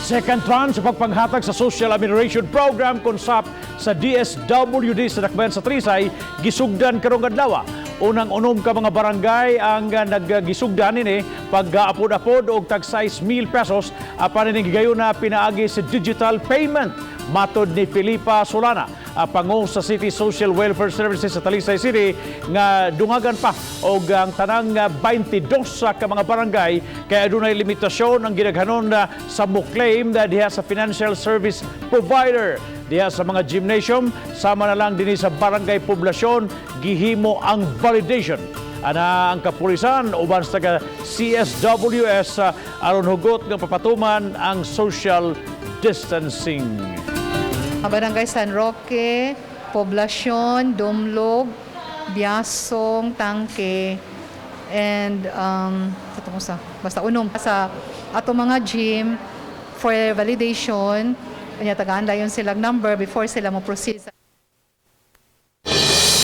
Second tranche sa pagpanghatag sa Social Amelioration Program kon SAP sa DSWD sa Dakbayan sa Talisay gisugdan karong adlaw. Unang 6 ka mga barangay ang naggisugdan ini pag-apod-apod og tag 6,000 pesos apan ini gigayon na pinaagi sa digital payment, matod ni Felipa Solana, pangu sa City Social Welfare Services sa Talisay City, nga dungagan pa og ang tanang 22 sa ka mga barangay kay adunay limitasyon ang gidaghanon na sa mo-claim na diha sa financial service provider diha sa mga gymnasium, sama na lang dinhi sa Barangay Poblasyon gihimo ang validation. Ana ang kapulisan uban sa taga CSWS aron hugot nga papatuman ang social distancing. Barangay San Roque, Poblacion, Dumlog, Biasong, Tangke, and ito sa, basta 6 sa ato mga gym for validation, kanya tagaan dayon silang number before sila mo proceed.